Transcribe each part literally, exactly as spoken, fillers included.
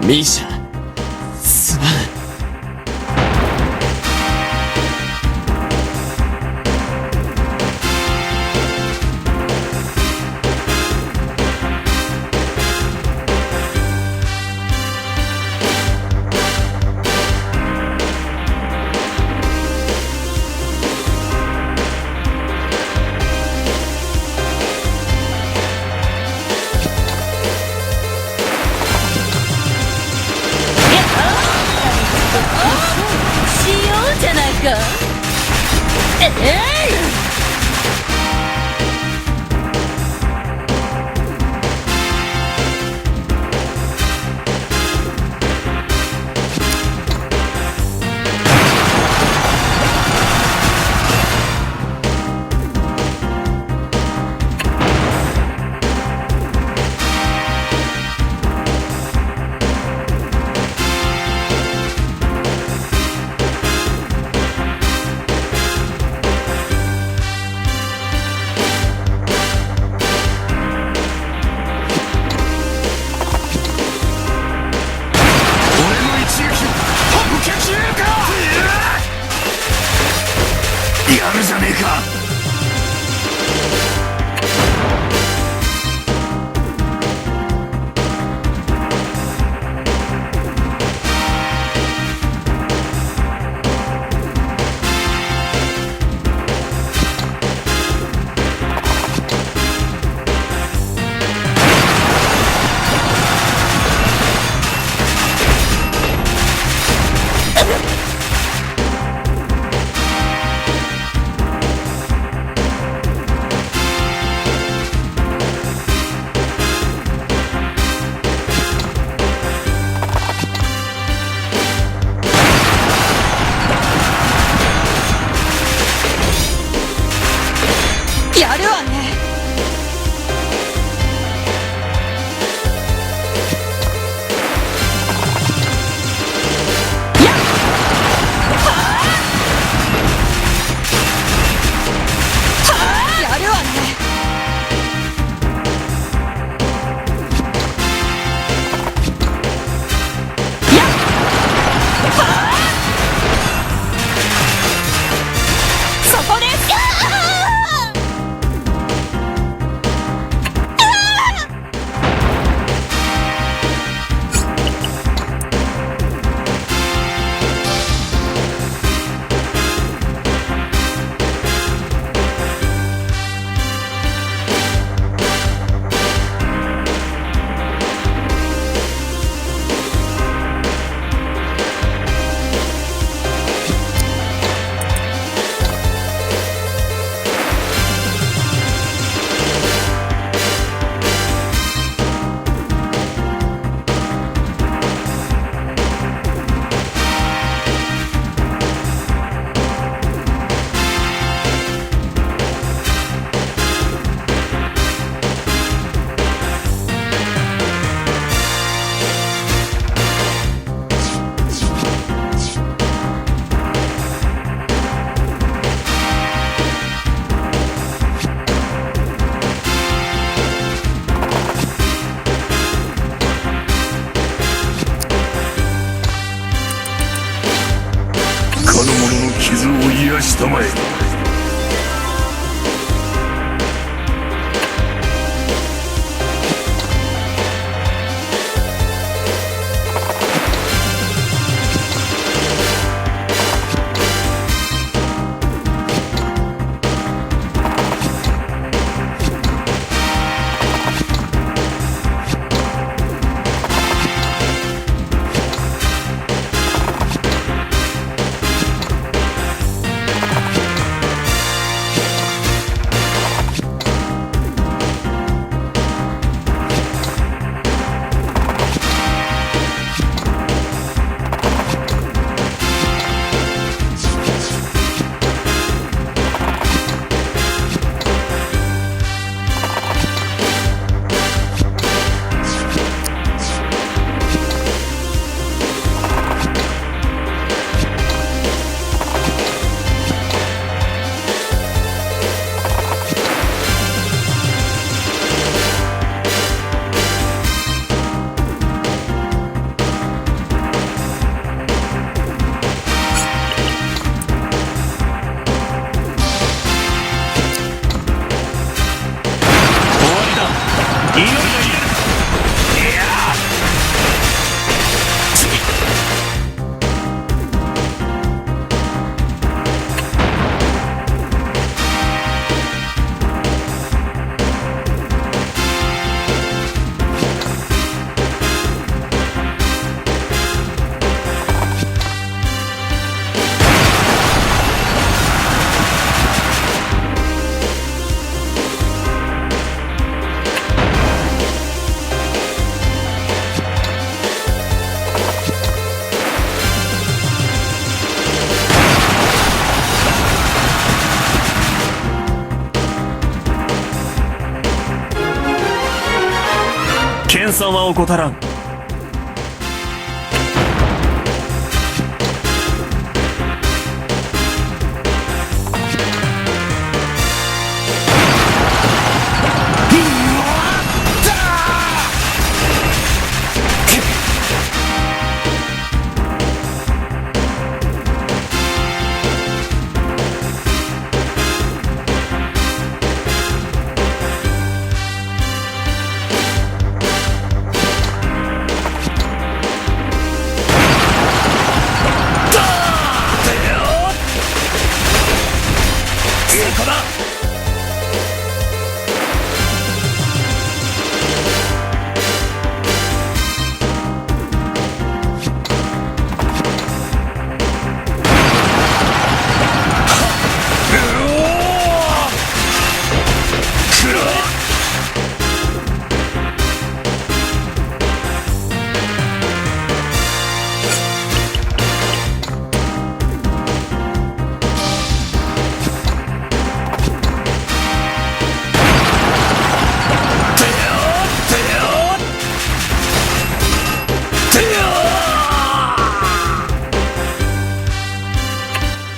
ミーシャ、すまん。 しようじゃないか。ええい！ 俺の一撃を受け切れるか！やるじゃねえか！ やるわね。やっ！はあ！はあ！やるわね。 そこです！祈りの入れる。いやー、研鑽は怠らん。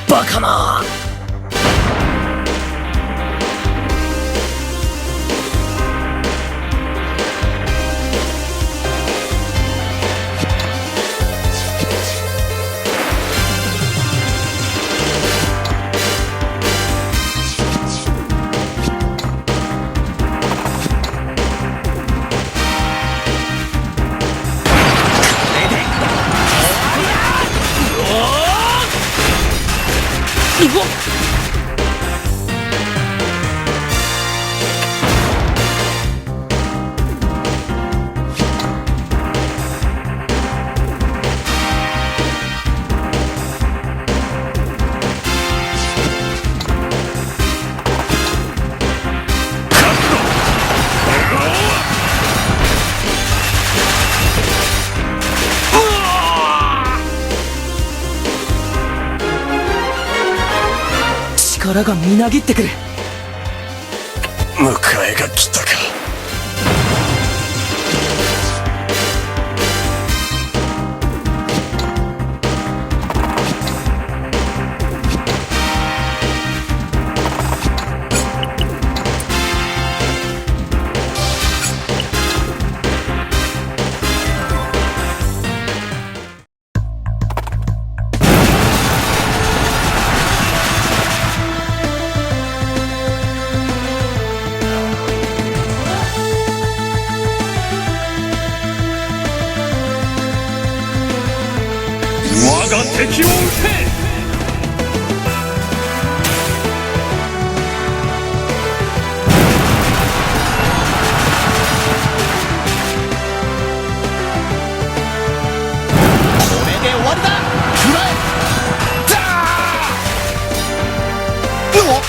バカな。力がみなぎってくる。迎えが来たか。我が敵を討て！これで終わりだ！食らえ！だー！うわっ！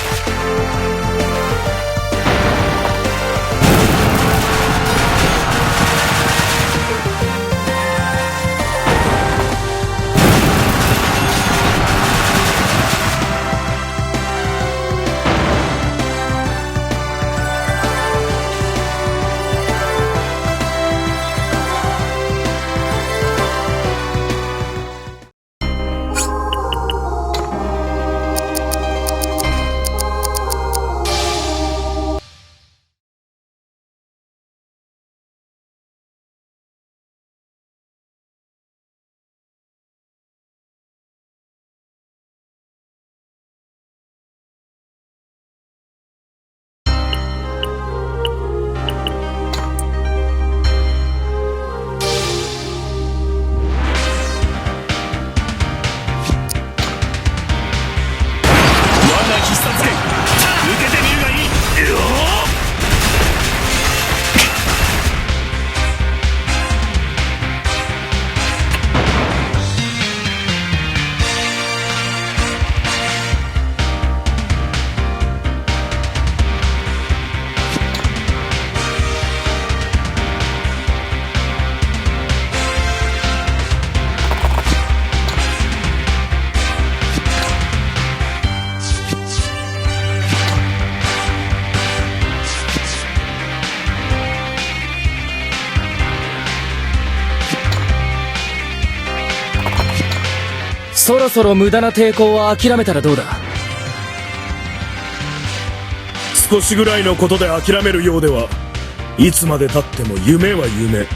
そろそろ無駄な抵抗は諦めたらどうだ？少しぐらいのことで諦めるようでは、いつまでたっても夢は夢。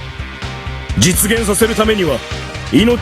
実現させるためには、命